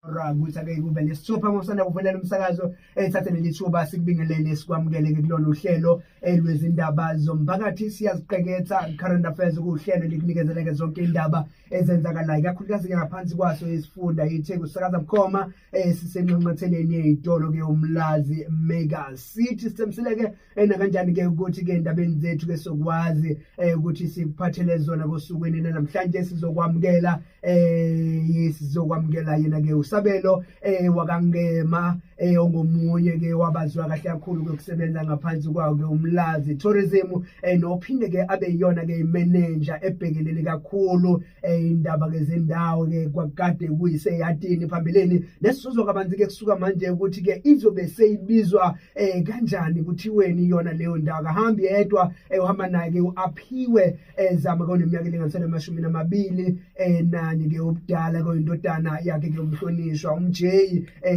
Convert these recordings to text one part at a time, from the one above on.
Ukuthi ake kube nesithupha ngosanda kuvelela umsakazo, ethathe leli thuba sikubingelele, sikwamukele kulona uhlelo lwezindaba zomphakathi, Siyaziqeketha Current Affairs, kuhlelo likunikezeleke zonke indaba ezenzakalayo, ikakhulukazi-ke ngaphansi kwaso isifunda iTheku. Sisakaza bukhoma sisenxanxatheleni yey'tolo-ke uMlazi Mega City. Sithembisile-ke nakanjani-ke ukuthi-ke endabeni zethu-ke sokwazi ukuthi sikuphathele zona kosukwini namhlanje. Sizokwamukela sizokwamukela yena ke uSabelo wakaNgema, ongomunye ke wabaziwa kahle kakhulu ukusebenza ngaphansi kwawo ke uMlazi Tourism, nophinde ke abe iyona ke imanager ebhekelele kakhulu indaba ke zendawo ke kwakade kuyiseyadini phambilini, nesizuzwa kabanzi ke kusuka manje ukuthi ke izobe seyibizwa kanjani, kuthiweni yona leyo ndawo. Kahambi yedwa, uhamba naye ke uAphiwe Zama, koneminyaka elinganiselwa emashumini amabili nanye ke ubudala, kuyindodana yakhe ke umhlonishwa uMJ,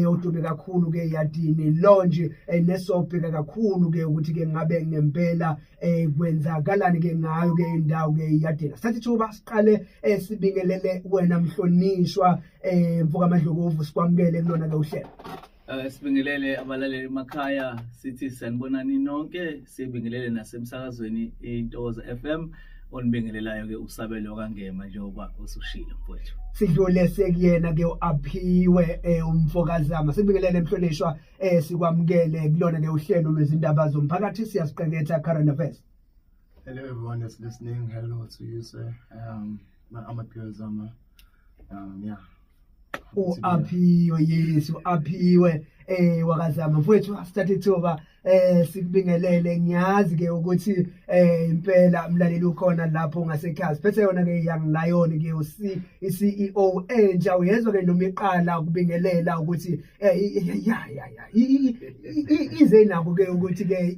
odume kakhulu ke Yadini Lounge, nesobheka kakhulu ke ukuthi ke ngabe ngempela kwenzakalani ke ngayo ke indawo ke Yadini. Sithatha ithuba siqale sibingelele wena mhlonishwa, mfoka Madlokovu, sikwamukele kulona ke uhlelo. Sibingelele abalaleli emakhaya, sithi sanibonani nonke, sibingelele nasemsakazweni iNtokozo FM. Onibingelelayo ke uSabelo kaNgema, njengoba usushilo, mfowethu. Sidlule sekuyena ke uAphiwe, umfokazama. Sibingelele mhlonishwa, sikwamukele kulona ke uhlelo lwezindaba zomphakathi, Siyaziqeketha Current Affairs. Hello everyone that's listening. Hello to you, sir. I'm Aphiwe Zama. Yeah. uAphiwe, yes, uAphiwe wakaZama. Mfowethu, asithathe ithuba sikubingelele. Ngiyazi ke ukuthi impela umlaleli ukhona lapho ngasekhaya. Siphethe yona ke Young Lion ke uC CEO entsha. Uyezwa ke noma iqala ukubingelela ukuthi ya ize nako ke ukuthi ke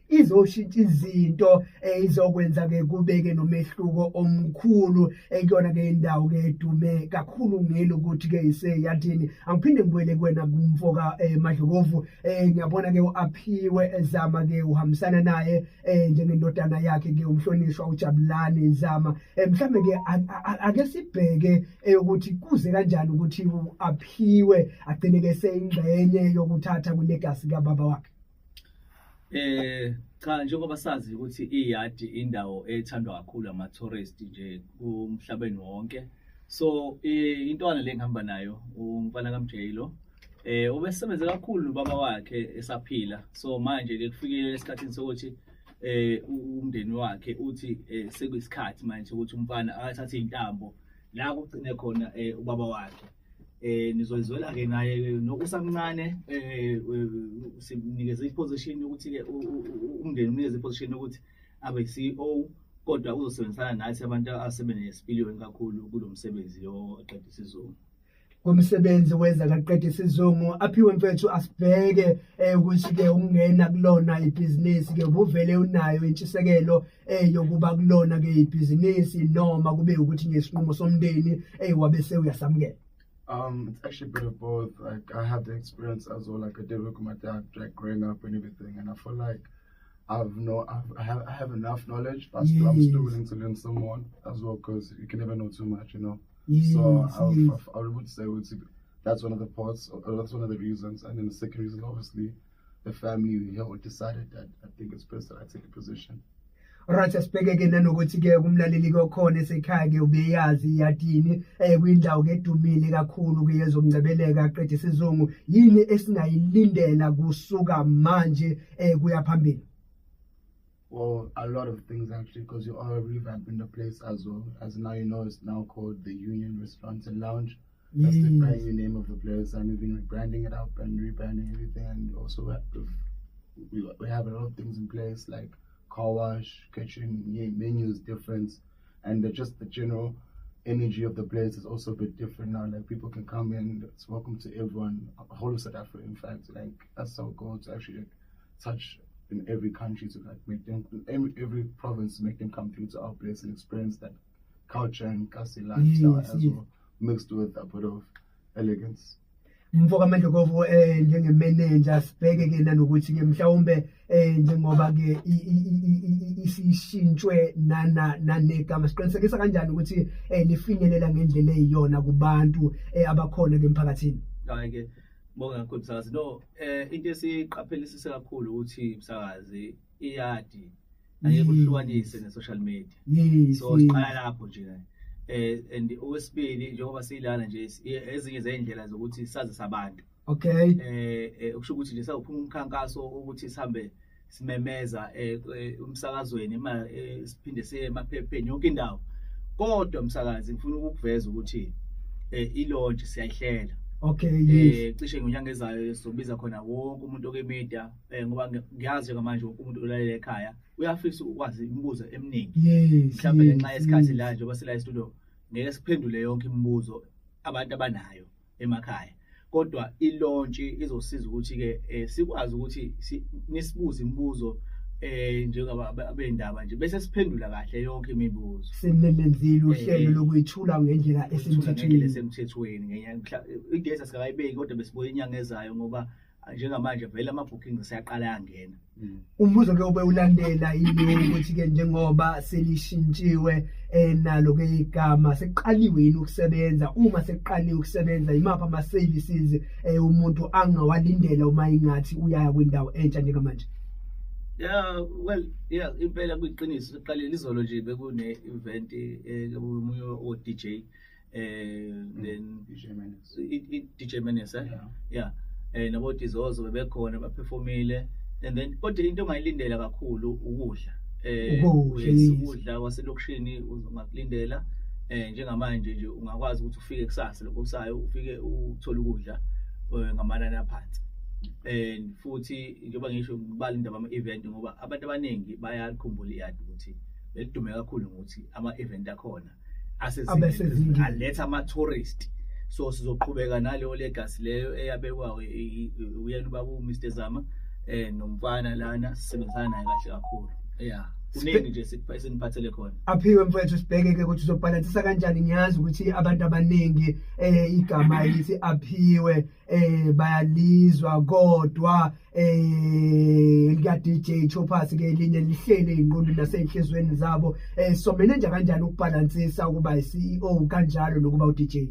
izoshintsha izinto, izokwenza ke kubeke nomehluko omkhulu ekuyona ke indawo ke edume kakhulu ngelokuthi ke iseyadini. Angiphinde ngibuyele kuwena kumfoka Madlokovu. Ngiyabona ke uAphiwe Zama ke uhambisana naye njengendodana yakhe ke umhlonishwa uJabulani Zama. Mhlambe ke ake sibheke ukuthi kuze kanjani ukuthi uAphiwe agcine ke seyingxenye yokuthatha kulegacy kababa wakhe. Cha, njengoba sazi ukuthi iyadi indawo ethandwa kakhulu ama tourist nje kumhlabeni wonke. So intwana le ngihamba nayo, umfana kaMjayilo, ubesebenze kakhulu nobaba wakhe esaphila. So manje ke kufikile esikhathini sokuthi umndeni wakhe uthi sekuyisikhathi manje ukuthi umfana akathathe intambo la kugcine khona ubaba wakhe. Nizoyizwela ke naye nokusamncane, simnikeze iposition ukuthi ke umndeni umnikeze iposition ukuthi abe CEO, kodwa uzosebenzisana nathi abantu asebenesipiliyoni kakhulu kulomsebenzi lo oqeda isizungu. Kumsebenzi weza kaqeda isizungu. Aphiwe mfethu, asibheke ukuthi ke ungena kulona ibhizinisi ke ubuvele unayo intshisekelo yokuba kulona ke ibhizinisi, noma kube ukuthi ngesinqumo somndeni wabe sewuyasamukela? It's actually a bit of both. Like, I have the experience as well. Like, I did work with my dad, like growing up and everything, and I feel like I've no, I've, I have enough knowledge, but still, I'm still willing to learn some more as well, because you can never know too much. So I would say that's one of the parts, or that's one of the reasons. And then the second reason, obviously, the family here decided that I think it's best that I take a position. Right, asibheke ke nanokuthi ke kumlaleli kokhona esekhaya ke ubeyazi iyadini, kwindawo ke edumile kakhulu ke yezokungcebeleka qeda isizungu. Yini esingayilindela kusuka manje kuya phambili? Well, a lot of things actually, because you are revamping the place as well. As now you know, it's now called the Union Restaurant and Lounge. That's the brand new name of the place, and we've been rebranding it up and rebranding everything. And also, we have a lot of things in place like car wash, kitchen, menus different, and just the general energy of the place is also a bit different now. Like, people can come in, it's welcome to everyone, whole of South Africa. In fact, like, that's our goal, to actually, like, touch in every country, to like make them every province, make them come through to our place and experience that culture and kasi lifestyle as well, mixed with a bit of elegance. Mfoka Madlokovu, njengemanager, sibheke ke nanokuthi ke mhlawumbe njengoba ke isishintshwe nana nanegama, siqinisekisa kanjani ukuthi lifinyelela ngendlela eyiyona kubantu abakhona ke emphakathini? Hayi-ke, bonke kakhulu msakazi. No, into esiqaphelisise kakhulu ukuthi msakazi, iyadi angeke uhlukanise ne-social media. So siqala lapho nje. And okwesibili, njengoba siyilana nje, ezinye zey'ndlela zokuthi sazise abantu. Ukusho ukuthi nje sawuphuma umkhankaso ukuthi sihambe simemeza umsakazweni, siphinde siye emaphepheni, yonke indawo. Kodwa msakazi, ngifuna ukukuveza ukuthi i-launch siyayihlela. Cishe ngonyaka ezayo sizobiza khona wonke umuntu oke-media, ngoba ngiyazi njengamanje wonke umuntu olalela ekhaya uyafisa ukwazi imibuzo eminingi. Mhlawumbe ngenxa yesikhathi la, njengoba sila e-studio, ngeke siphendule yonke imibuzo abantu abanayo emakhaya, kodwa i-launch izosiza ukuthi-ke sikwazi ukuthi nisibuze imibuzo njengaba abendaba nje, bese siphendula kahle yonke imibuzo. Senelenzile uhlelo lokuyithula ngendlela ngendlela esemthethweni. Esemthethweni. I-date asikakayibeki, kodwa besibuye inyanga ezayo, ngoba njengamanje vele ama-bookings aseyaqala ayangena. Umbuzo ke ube ulandela yilo ukuthi ke njengoba selishintshiwe nalo ke igama, sekuqaliwe yini ukusebenza? Uma sekuqaliwe ukusebenza, imaphi ama services umuntu angawalindela uma ingathi uyaya kwindawo entsha njengamanje? Yeah, well, yeah, impela kuyiqiniso, siqalile izolo nje, bekune event omunye o DJ, then DJ Menace. I DJ Menace, eh? Yeah. Yeah. Nabo Dizozo bebekhona, baperformile, and then kodwa into ongayilindela kakhulu ukudla. Ukudla, Yes, yes. ukudla kwaselokishini ungakulindela. Njengamanje nje ungakwazi ukuthi ufike kusasa lokho kusayo, ufike uthole ukudla ngamanani aphansi. And futhi njengoba ngisho, ngibala indaba ama-event, ngoba abantu abaningi bayalikhumbula iyadi ukuthi belidume kakhulu ngokuthi ama-event akhona Abe asezingeni sezingeni. aletha ama-tourist. So sizoqhubeka naleyo legacy leyo eyabekwa uyena ubaba uMr Zama nomfana lana sisebenzisana naye kahle kakhulu. Yeah, kuningi nje esiniphathele khona. Aphiwe mfowethu, sibheke ke ukuthi uzobhalansisa kanjani. Ngiyazi ukuthi abantu abaningi igama elithi Aphiwe bayalizwa, kodwa lika DJ Choppers ke elinye lihlele ingqondo naseyinhlizweni zabo. So manage kanjani ukubhalansisa ukuba i-CEO kanjalo nokuba u-DJ?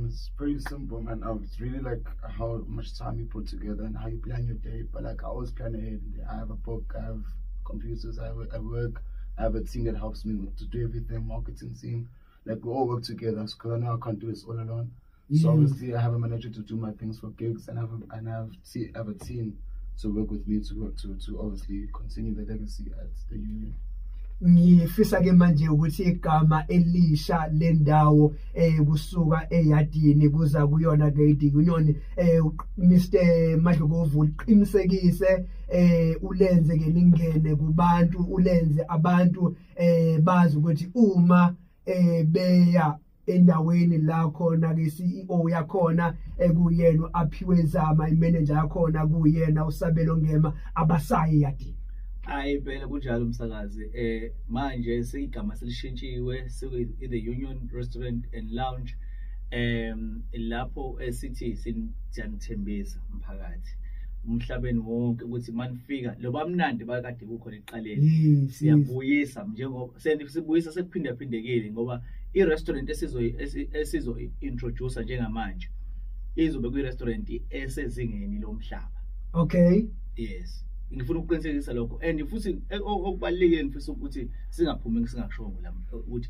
It's pretty simple, man. It's really like how much time you put together and how you plan your day. But like, I always plan ahead. I have a book, I have computers, I work. I have a team that helps me to do everything, marketing team. Like, we all work together because I know I can't do this all alone. So obviously I have a manager to do my things for gigs, and I have a team to work with me to work to obviously continue the legacy at the Union. Ngifisa ke manje ukuthi igama elisha lendawo kusuka eyadini kuza kuyona ke the Union, Mr Madlokovu, uqinisekise ulenze ke lingene kubantu, ulenze abantu bazi ukuthi uma beya endaweni la khona ke CEO yakhona ekuyena Aphiwe Zama, imanager yakhona kuyena uSabelo Ngema, abasayi yadini. Hayi, phela kunjalo umsakazi. Manje seyigama selishintshiwe, sekuyi the Union Restaurant and Lounge. Lapho esithi siyanithembisa umphakathi umhlabeni wonke ukuthi manifika lo bamnandi bakade kukhona ekuqaleni. Siyabuyisa njengoba sibuyisa sekuphinda phindekile, ngoba i-restaurant esizo introduce njengamanje izobe kuyi-restaurant esezingeni lomhlaba. Yes, ngifuna ukuqinisekisa lokho, and futhi okubalulekile ngifisa ukuthi singaphumi singakushongo la ukuthi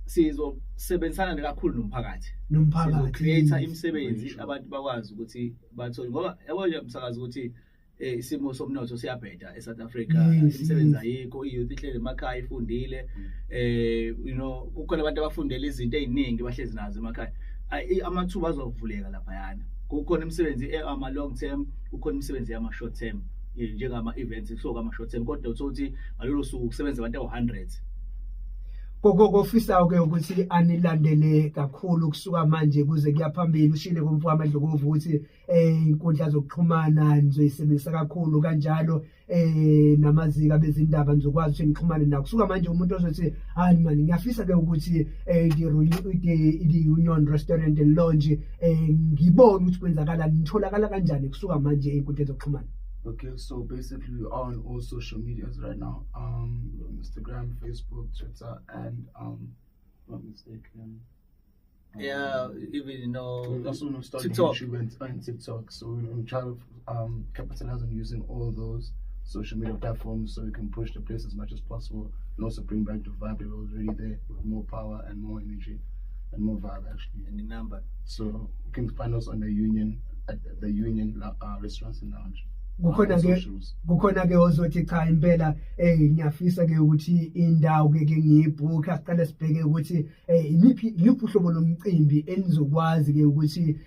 sizosebenzisana kakhulu nomphakathi. Nomphakathi. Sizo-create imisebenzi, abantu bakwazi ukuthi bathole, ngoba yabo nje umsakazi ukuthi isimo somnotho siyabheda eSouth Africa. Imisebenzi ayikho, i-youth ihleli emakhaya ifundile. Kukhona abantu abafundela izinto eziningi, bahlezi nazo emakhaya. Amathuba azovuleka laphayana. Kukhona imisebenzi ama long term, kukhona imisebenzi yama short term, njengama events kusuka ama short term, kodwa uthola ukuthi ngalolo suku kusebenza abantu awu-100. Koko kofisayo ke ukuthi anilandele kakhulu kusuka manje kuze kuya phambili. Ushile kumfowethu Madlokovu ukuthi inkundla zokuxhumana nizoyisebenzisa kakhulu kanjalo, namazika bezindaba nizokwazi ukuthi nixhumane nawo kusuka manje. Umuntu ozothi, "Hayi man, ngiyafisa ke ukuthi the Union Restaurant and Lounge ngibone ukuthi kwenzakalani," nitholakala kanjani kusuka manje einkundleni zokuxhumana? Okay, so basically we are on all social medias right now. Instagram, Facebook, Twitter, and if I'm not mistaken, Yeah, even We're also going to start TikTok. YouTube and TikTok. So we're going to try to capitalize on using all those social media platforms so we can push the place as much as possible and also bring back the vibe that was already there with more power and more energy and more vibe actually. And the number. So you can find us on the Union at the Union Restaurants and Lounge. Kukhona On ke socials. Kukhona ke ozothi cha impela ngiyafisa ke ukuthi indawo ke ngiyibhuka, siqale sibheke ukuthi imiphi, iluphi uhlobo lomcimbi enizokwazi ke ukuthi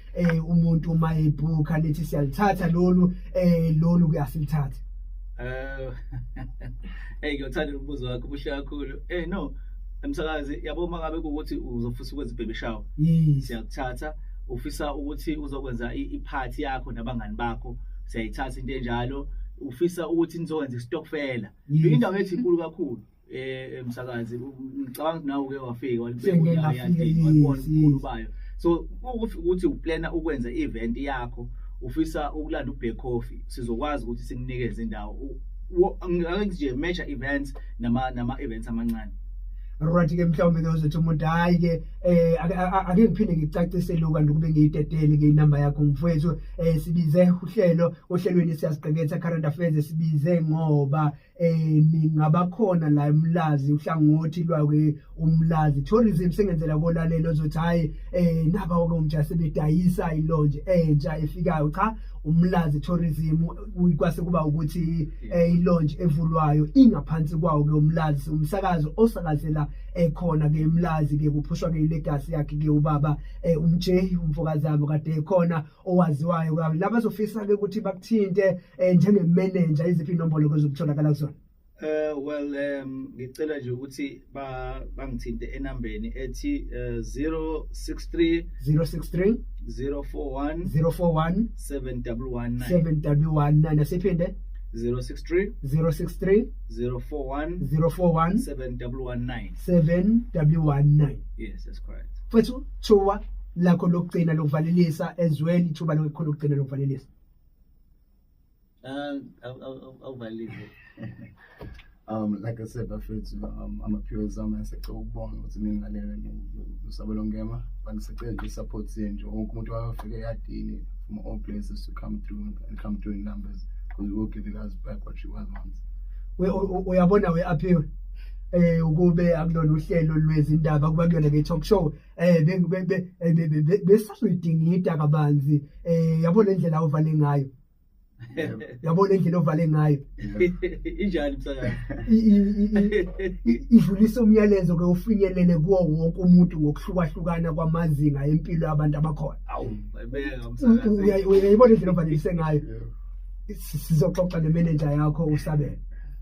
umuntu uma ebhuka lithi siyalithatha lolu, lolu ke asilithathe. Hey, ngiyothanda umbuzo wakho, muhle kakhulu. No, emsakazi yabo, uma ngabe kuwukuthi uzofisa ukwenza i-baby shower, siyakuthatha. Ufisa ukuthi uzokwenza i-party yakho nabangani bakho, siyayithatha into enjalo. Ufisa ukuthi nizokwenza istokfela, indawo yethu inkulu kakhulu, emsakazi. Ngicabanga ukuthi nawe uke wafika walibheka Sengike unyaka ngafika, eyadini, walibona ubukhulu bayo. So ukuthi uplana ukwenza i-event yakho, ufisa ukulanda uBlack Coffee, sizokwazi ukuthi sikunikeze indawo. Ake nje major events nama events amancane. Right ke, mhlawumbe ke uzothi umuntu hayi ke, ake ngiphinde ngicacise lokhu kanti kube ngiyidedele ke inamba yakho mfowethu. Sibize uhlelo ohlelweni Siyasiqeketha Current Affairs, sibize ngoba ningabakhona la eMlazi, uhlangothi lwakwe uMlazi Tourism. Sengenzela kolalelo ozothi hayi, naba ke umja sebedayisa i-lounge entsha efikayo. Cha, uMlazi Tourism kwase kuba ukuthi i-lounge evulwayo ingaphansi kwawo ke uMlazi, umsakazo osakazela ekhona ke eMlazi ke, kuphushwa ke i-legacy yakhe ke ubaba uMJ umfokazabo kade ekhona owaziwayo kabi. Laba bazofisa ke ukuthi bakuthinte njenge-manager, iziphi inombolo kezokutholakala kuzona? Well, ngicela nje ukuthi bangithinte enambeni ethi 063 063 041 041 7119. 7119. Asiphinde. 063 063 041 041 7119. 7119. Yes, that's correct. Mfethu, thuba lakho lokugcina lokuvalelisa as well, ithuba lakho lokugcina lokuvalelisa. Awuvalile. Like I said, bafethu, I'm a pure Zama, sicela ukubonga ukuthi ningilalele noSabelo Ngema. But nje support yenu nje, wonke umuntu wafika eyadini from all places to come through and come through in numbers because we will give you guys back what you guys want. Uyabona we aphiwe, ukube akulona uhlelo lwezindaba, kuba kuyona ke talk show, besazoyidingida kabanzi. Yabona indlela ovale ngayo, yabona indlela ovale ngayo. Injani msakazi? Idlulisa umyalezo ke ufinyelele kuwo wonke umuntu ngokuhlukahlukana kwamazinga empilo yabantu abakhona. Awu, bayibeka msakazi. Uyayibona indlela ovalelise ngayo. Sizoxoxa ne-manager yakho uSabelo.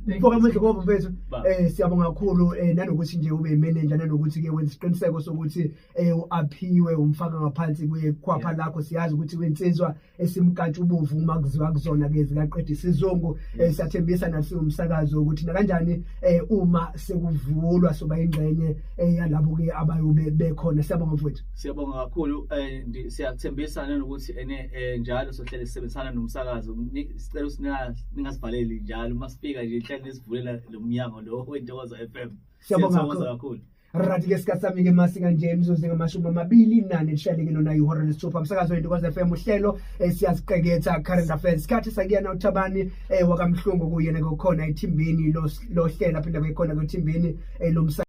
Mfoka Madlokovu mfethu, Baba. siyabonga kakhulu, nanokuthi nje ube manager, nanokuthi ke wenza isiqiniseko sokuthi uAphiwe umfaka ngaphansi kwekhwapha lakho. Siyazi ukuthi wensizwa esimkantsha ubovu uma kuziwa kuzona ke zikaqeda isizungu. Siyathembisa nathi umsakazo ukuthi nakanjani uma sekuvulwa soba ingxenye yalabo ke abayobe bekhona. Siyabonga mfowethu. Siyabonga kakhulu. Siyathembisa nanokuthi ene njalo sohlele sisebenzisana nomsakazo. Sicela ukuthi ningasivaleli njalo uma sifika nje, hlale nisivulela lo mnyango lo weNtokozo FM. Siyabonga Siyathokoza kakhulu. kakhulu. Right ke, sikhathi sami ke masika nje imizuzu engamashumi amabili nane lishayeleke lona ihora lesithupha. Umsakazo weNtokozo FM, uhlelo Siyasiqeketha Current Affairs. Isikhathi sakuyena uThabani wakaMhlungu, kuyena ke ukhona ethimbeni lohlelo, aphinda bekhona kwethimbeni lomsakazo.